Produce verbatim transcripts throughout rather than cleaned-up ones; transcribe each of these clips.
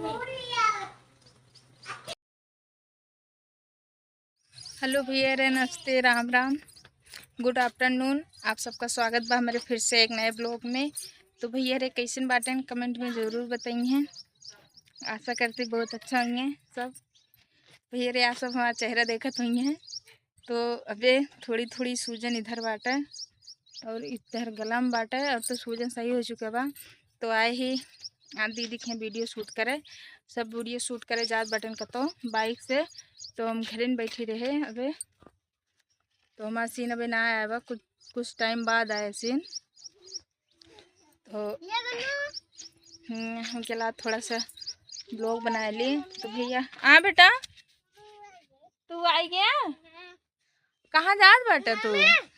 हेलो भैया रे, नमस्ते, राम राम, गुड आफ्टरनून। आप सबका स्वागत बा हमारे फिर से एक नए ब्लॉग में। तो भैया रे, कैसन बाटेन, कमेंट में ज़रूर बताइए। आशा करती बहुत अच्छा होइहैं सब। भैया रे, आप सब हमारा चेहरा देखत होइहैं। तो अबे थोड़ी थोड़ी सूजन इधर बाटे और इधर गला में बाटे, और तो सूजन सही हो चुका बा। तो आए ही आ दीदी के वीडियो शूट करे, सब वीडियो शूट करे जात बाटेन कतो बाइक से। तो हम घरे में बैठी रहे अबे, तो हमारा सीन अबे ना आया बा, कुछ कुछ टाइम बाद आया सीन। तो हम्म, हम चला थोड़ा सा ब्लॉग बना ली। तो भैया, आ बेटा, तू आई गया? कहाँ जात बाटे तू?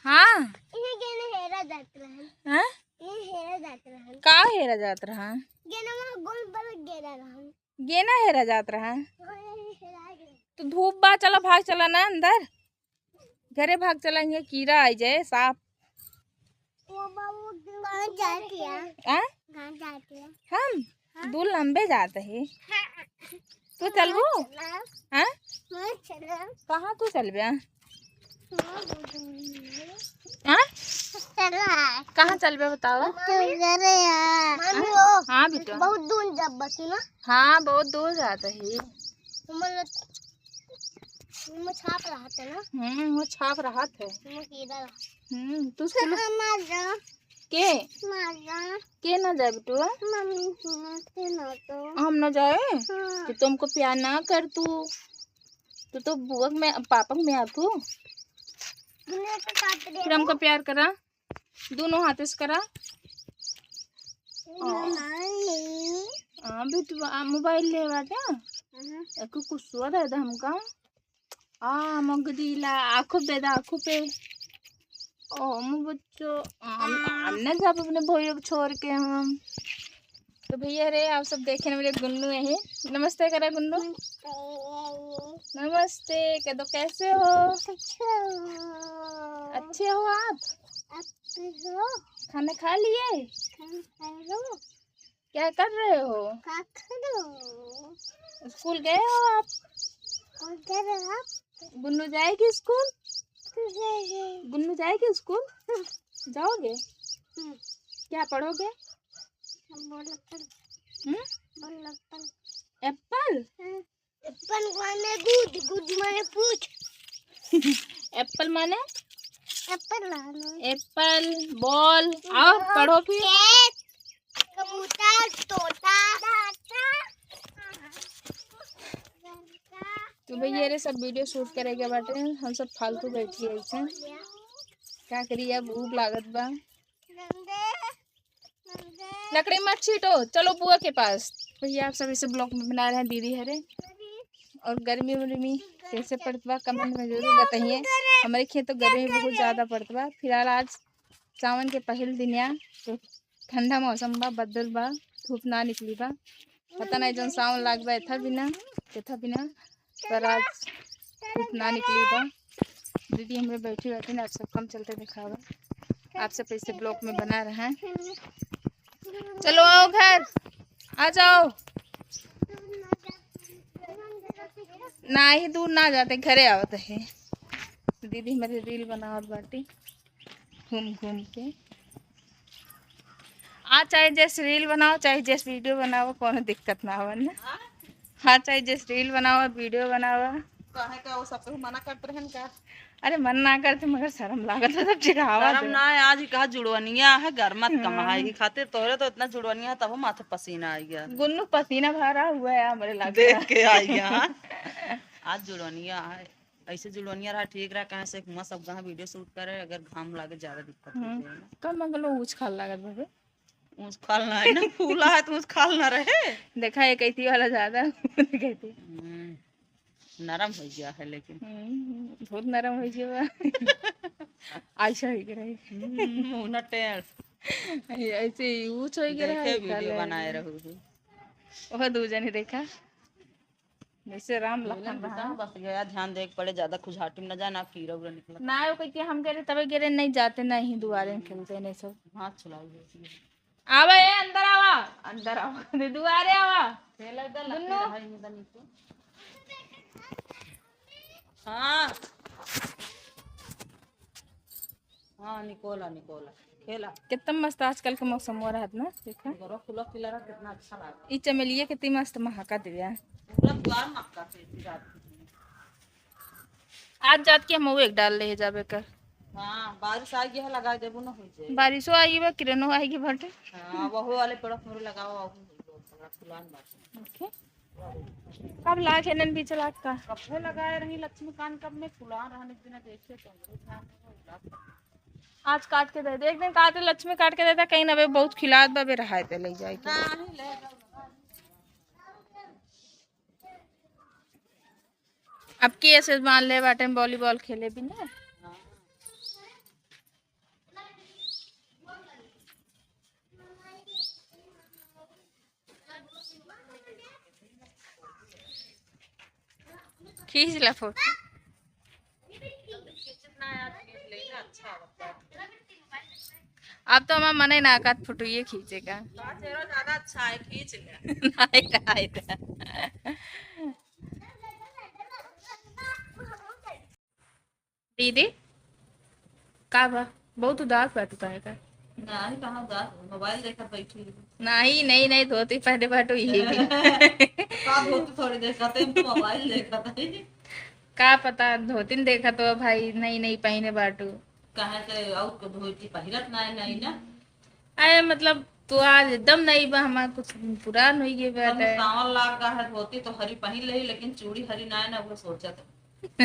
हाँ। इहे गेना हेरा जात रहन। हाँ? इहे हेरा जात रहन। का हेरा जात रहा? गेना वहाँ गोल बल गेना रहन। गेना हेरा जात रहा? हाँ, इहे हेरा गया। तो धूप बा, चला भाग चला ना अंदर। घरे भाग चला, यहाँ कीड़ा आई जाए, साँप। वो बाबू कहाँ जाती है? आ? कहाँ जाती है? हम? हाँ। दूर लंबे जात ही। हाँ। तू चलबू? हाँ, चला। हाँ? हाँ, चला। कहाँ तू चलबे? हाँ? हाँ? चला। कहाँ चलबे बतावा? तो घरे है। मम्मी, हाँ? वो हाँ बेटा। बहुत दूर जब बची ना। हाँ, बहुत दूर जात ही। मतलब, वो छाप रहा था ना? हम्म, वो छाप रहा था। वो कीड़ा रहा। हम्म, तू चल। हाँ, मार जा। के? मार जा। के ना जाए बेटुआ? मम्मी, सुनो, के ना तो। हम ना जाए? हाँ। कि तुमको प्यार ना कर तू। तू तो बुआ में, पापा में आ तू। दुनिया के साथ फिर हमको प्यार करा। दोनों हाथ से करा। मोबाइल। हाँ बेटुआ, आ, मोबाइल ले बाटे। हम्म। एको कुछ सुआ दे दे हमका। आ, मगदीला, आँखों पे दा, आँखों पे। ओ, मो बच्चो, आ, हम, हम ना जाब अपने भैया को छोड़ के हम। तो भैया रे, आप सब देखे ना मेरे गुन्नू है। नमस्ते करा गुन्नू। नमस्ते। नमस्ते, कह दो कैसे हो? अच्छा। अच्छे हो आप? अच्छे हो? खाना खा लिए? खाना खा लो। क्या कर रहे हो? का करो? स्कूल गए हो आप? स्कूल गए हो आप? गुन्नू जाएगी स्कूल? स्कूल जाएगी। गुन्नू जाएगी स्कूल? हम्म। जाओगे? हम्म। क्या पढ़ोगे? बोल एप्पल। हम्म? बोल एप्पल। एप्पल? हम्म। एप्पल माने गुद, गुद माने पूछ। एप्पल माने? एप्पल माने? एप्पल, बॉल, और बॉल, पढ़ो फिर। कैट, कबूतर, तोता। तो भैया रे सब वीडियो शूट करे के बाटे, हम सब फालतू बैठी है ऐसे। का करी, अब भूख लागत बा। लकड़ी मत छीटो, चलो बुआ के पास। भैया आप सब इसे ब्लॉग में बना रहे हैं दीदी हरे। और गर्मी वर्मी कैसे पड़त बा कमेंट में जरूर बताइए। हमारे खेत तो गर्मी बहुत ज़्यादा पड़त बा। फिलहाल आज सावन के पहले दिन या, तो ठंडा मौसम बा, बदल बा, धूप ना निकली बा। पता नहीं जौन सावन लाग बा एथा बिना, केथा बिना, पर आज धूप ना निकली बा। दीदी हमरे बैठी रहती ना, आप सब कम चलते दिखावा, आप सब ऐसे ब्लॉग में बना रहा है। चलो आओ घर, आ जाओ। नाही दूर ना जाते, घरे आवत है। दीदी हमारे रील बनावत बाटी घूम घूम के। आ चाहे जैसे रील बनाओ, चाहे जैसे वीडियो बनाओ, कोनो दिक्कत ना आवे ना। हाँ, चाहे जैसे रील बनाओ, वीडियो बनाओ। काहे का वो सब मना करत रहन का? अरे मन ना करते, मगर शर्म लागत है, सब चिढ़ावा शर्म दे। ना है, आज ही कहा जुड़वनिया है, घर मत हाँ। कमाए की खातिर तोहरे तो इतना जुड़वनिया है, तब माथे पसीना आई गया। गुन्नू पसीना भरा हुआ है हमरे लागत देख है। के आई गया, हाँ। आज जुड़वनिया है, ऐसे जुड़वनिया रहा ठीक रहा, कहाँ से हुआ सब कहाँ वीडियो शूट करे, अगर घाम लागे ज्यादा दिक्कत हो हम्म। जाए ना। कम अगलो उछाल लागत बाबे। उछाल ना है ना, फूला है तो उछाल ना रहे। देखा, ये कैथी वाला ज्यादा, कैथी। हम्म, नरम हो गया है लेकिन। हम्म, बहुत नरम हो गया बा। ऐसा ही करे। हम्म, मुंह ना टेढ़। ऐसे ही ऊंच हो गया देखे है, वीडियो निकाले। बनाए रहू। वह दो जने देखा। जैसे राम बोले लखन ना, रहा। बस गया, ध्यान देख पड़े, ज्यादा खुजहाटी में ना जा, ना कीड़ा उड़ा निकला। ना, वो कहती हम कह रहे, तबे कह रहे, "नहीं जाते, नहीं दुआरे में खेलते, नहीं सब।" हाथ चलाओ, बोलती है। आवा, ए, अंदर आवा। अंदर इधर आवा, दे दुआरे आवा। खेला इधर लगे दुन्नू। रहा, इधर नीचे। हाँ। हाँ, निकोला, निकोला। खेला। कितना मस्त आजकल के मौसम हो रहा है ना, देखा? बड़ा खुला खिला रहा, कितना अच्छा लगा। ई चमेलिया कितनी मस्त महका दिव्या। पूरा द्वार महका थे इसी रात की। आज जात के हम एक डाल ले जाबे कर। हाँ, बारिश आ गया है, लगा देबो ना हो जाए। बारिशो आई बा, किरणो आई गई बाटे। हाँ, वहू वाले पेड़ मोरे लगावा, वहू हो गया, पूरा फुलान बाटे। ओके। कब लाग है नन बीच लाग का? कब से लगाए रही लक्ष्मीकांत, कब में फुलान रहने बिना देखे तो हमरे ध्यान में वो उदास। आज काट के दे दे, एक दिन काटे लक्ष्मी काट के देता, कहीं ना बे बहुत खिलात बा, बे रहाय दे ले जाए के। नहीं, ले जाओ। अब के ऐसे मान ले बाटे में वॉलीबॉल खेले भी ना। खींच ला फोटो। अब तो हमार मने ना कहत फोटो ये खींचे का। ज्यादा अच्छा है, खींच ले। नहीं, नहीं, नहीं। दीदी, का बा? बहुत उदास बाटू काहे का? नाही, कहाँ उदास? मोबाइल देखत बैठी हूँ। नाही, नई नई धोती पहने बाटू, यही भी। का धोती थोड़ी देखत है, हम तो मोबाइल देखत है। का पता, धोती न देखत हो भाई, नई नई पहने बाटू। काहे के और को धोती पहिरत नाही, नाही ना। अरे मतलब, तो आज एकदम नई बा, हमार कुछ पुरान हो गए तब बाटे। सावन लाग गा है, धोती तो हरी पहिन ले, लेकिन चूड़ी हरी ना है ना, वो सोचत है।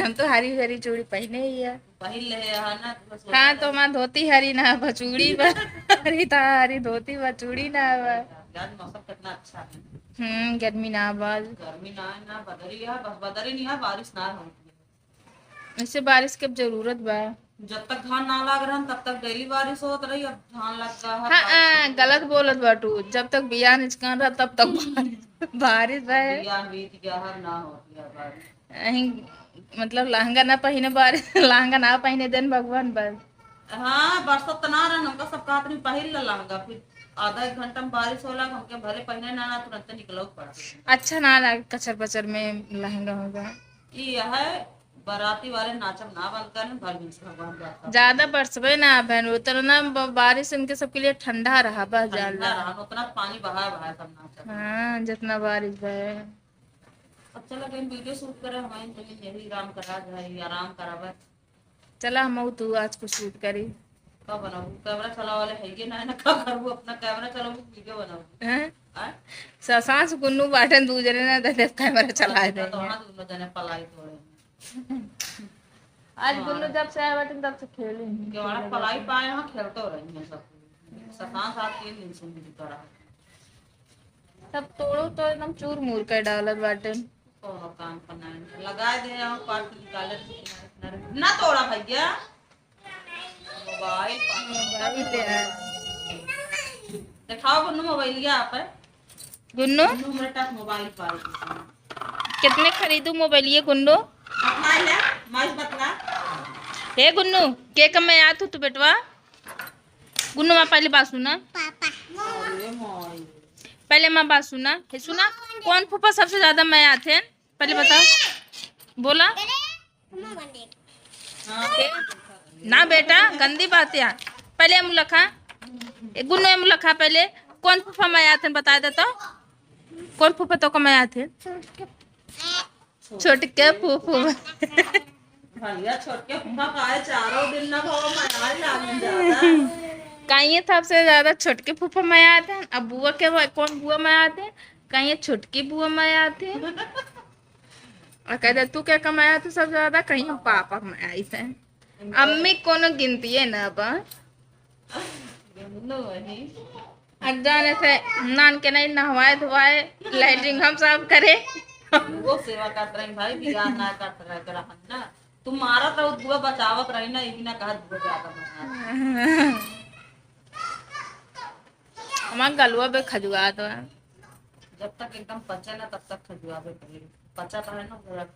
हम तो हरी हरी चूड़ी पहिने ही है। पहिन ले है ना, तो सोचत हाँ, तो है। हमार धोती हरी ना बा, चूड़ी बा। हरी ता हरी धोती बा, चूड़ी ना बा। आज मौसम कितना अच्छा है। हम्म, गर्मी ना बा। गर्मी ना है ना, बदरी है, बस बदरी नहीं है, बारिश ना हो। ऐसे बारिश के अब जरूरत बा। जब तक धान ना लाग रहन, तब तक डेली बारिश होत रही। अब धान लग गा है, हाँ, बारिश हाँ, होत गलत रही। बोलत बाटू। जब तक बियान इचकान रहा, तब तक बारिश, बारिश अब बा। बियान बीत गया है, ना होती है बारिश। अहीं, मतलब, लहंगा ना पहिने बारिश, लहंगा ना पहिने देन भगवान बस। हाँ, बरसत त ना रहन, हमका सब कहत रही, "पहिर ले लहंगा।" फिर आधा एक घंटा में बारिश होला, हमके भले पहिने ना, ना, तुरंते निकलो पड़ा। अच्छा ना लागे कचर पचर में लहंगा होगा। ई है, बाराती वाले नाचब ना बंद करें, भर दिन से भगवान बरसात। ज्यादा बरसबे ना बहन, उतना ना ब-, बारिश इनके सबके लिए ठंडा रहा, बस ठंडा ज्यादा। रहा, उतना पानी बहाए बहाए सब नाचब। हाँ, जितना बारिश बहे। अच्छा लगे, हम वीडियो शूट करे, हमारे तो यही राम करा जाए, आराम करावे। चला, हम तू आज को शूट करी। का बनाऊ? कैमरा चलावे वाले है ये ना, ना का करू, अपना कैमरा चलाऊ, वीडियो बनाऊ। हैं? हैं? स-, सास गुन्नू बाटन दू जने ना, दे, दे, कैमरा चला दे। तो हाँ, दोनों जने पलाई तोड़े। आज हाँ। गुन्नू जब से आए बाटन, तब से खेले हैं। केवड़ा पलाई पाए, हाँ, खेलते हो रही हैं सब। सतान सात तीन दिन से मुझे करा। सब तोड़ो तो एकदम चूर मूर कर डालत बाटे। कोनो काम पर ना लगा दे, हम काट के निकाले थे किनारे किनारे। ना तोड़ा भैया। मोबाइल पर। मोबाइल ले आ। दिखाओ गुन्नू मोबाइलिया आप है। गुन्नू? गुन्नू मेरे पास मोबाइल पर। कितने खरीदू मोबाइल ये गुन्नू? बतला ले, माइस बतला। हे गुन्नू, के कम में आत हो तू बेटवा? गुन्नू, माँ पहले बात सुना। पापा। अरे माई। पहले माँ बात सुना। हे सुना, कौन फूफा सबसे ज्यादा मया आथे? पहले बताओ। बोला। हाँ। ना बेटा, गंदी बात है। पहले मुलखा, ए, गुन्नू मुलखा, पहले कौन फूफा मया आथे, बता दे तो। कौन फूफा तो का मया आथे? छोटके फूफू। भैया, छोटके फूफा काहे चारों दिन ना खाओ, मया ही लागे ज्यादा। कहिए सबसे ज्यादा छोटके फूफा मया आथे। अब बुआ के बा-, कौन बुआ मया आथे? कहिए छोटकी बुआ मया आथे। और कह दे, "तू क्या कमाया तू सब ज्यादा?" कहिए, "हम पापा मया आइसे।" अम्मी कोनो गिनतिए ना बा। दोनों वही। अज्जा ने से नान के नहीं नहवाए धोवाए, लैट्रिन हम साफ करे। वो सेवा करत रही भाई, बियाह ना करत रहे, रहन ना। तू मारत रहो, दुआ बचावत रही ना, यही ना कहत दुआ ज्यादा बना। हमार गलवा बे खजुआत बा। जब तक एकदम पचे ना, तब तक खजुआबे करी। पचा तो है ना पूरा।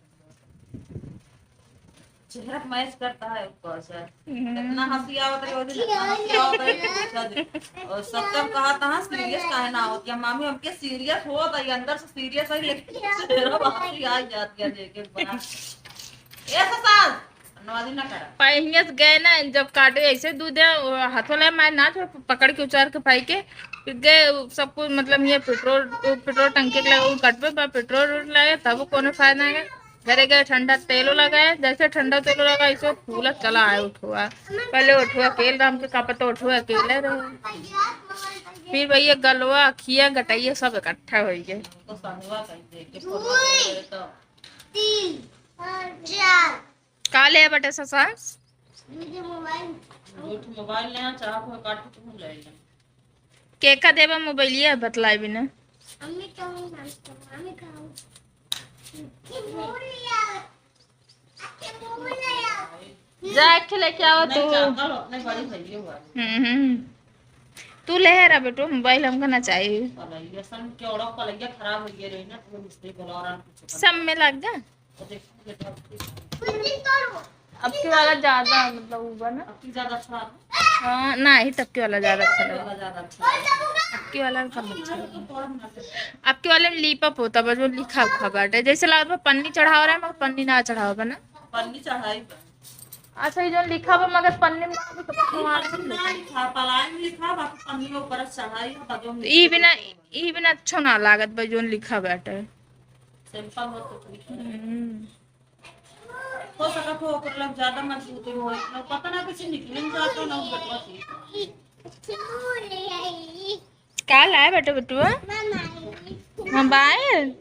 चेहरा मैच करता है ऊपर से। हम्म। इतना हंसी आवत रही, इतना हंसी आवत रही, कुछ पूछा दे। और सब तब कहा था, "हाँ, सीरियस काहे ना होती है?" मामी, हमके सीरियस होत है, अंदर से सीरियस है, लेकिन चेहरा पे हंसी आ जाती है देख एक बार। ए ससाज, नवाजी ना करा। पहिए से गए ना, जब काटे ऐसे दूध है, वो हाथों ले मैं ना छोड़, पकड़ के उचार के पाई के, फिर गए सबको, मतलब, ये पेट्रोल, पेट्रोल टंकी के लगे, वो कटबे पर पेट्रोल उट्रोल लगे, तब कोनो फायदा है। घरे गए, ठंडा तेलो लगाए, जैसे ठंडा तेलो लगा, ऐसे फूला चला आए उठुआ। पहले उठुआ अकेल राम के कापा, तो उठुआ अकेले रहे। फिर भैया गलवा, अखिया, गटैया सब इकट्ठा हो गए। तो संगवा कहीं देख के फोन करे तो। तीन, चार। का ले बटे ससा? दू ठो मोबाइल। दू ठो मोबाइल ले आ, चार ठो कार्ड तुम ले ले। के का देबा मोबाइलिया बतलाए बिना। मम्मी तो, मम्मी खाओ। जा, एक ठे लेके आओ तू। नहीं, चाकर अपने बड़ी भैया हुआ है। हम्म, हम्म। तू ले रहा बेटो, मोबाइल हमका ना चाहिए। कलैया सन के औड़ा कलैया खराब हो गया रही ना, तो इसलिए बोला और कुछ सब में लग जा। तो देखो बेटा, अब की वाला ज्यादा, मतलब, ऊ बा ना। अब की ज्यादा अच्छा है। हाँ, नहीं, तब की वाला ज्यादा अच्छा लगा। वाला ज्यादा अच्छा है। अब की वाला कम अच्छा लगा। अब की वाले में लीपा पोता बा, जो लिखा उखा बाटे। जैसे लागत बा पन्नी चढ़ावा रहा है, मगर पन्नी ना चढ़ावा बा ना। पन्नी चढ़ाई बा। अच्छा, ये जो लिखा बा, मगर पन्नी में ना लिखा, पन्नी में ना लिखा, पलाई में लिखा, बाकी पन्नी के ऊपर चढ़ाई बा, जो ई बिना, ई बिना अच्छो ना लागत बा, जो लिखा बाटे। सिंपल हो तो ठीक है। हम्म। हो सकत हो ओकर लग ज्यादा मजबूत हो, इतना पता ना कैसे निकल जाता ना वो बेटवा से। का लाए बेटा, बेटवा? मोबाइल।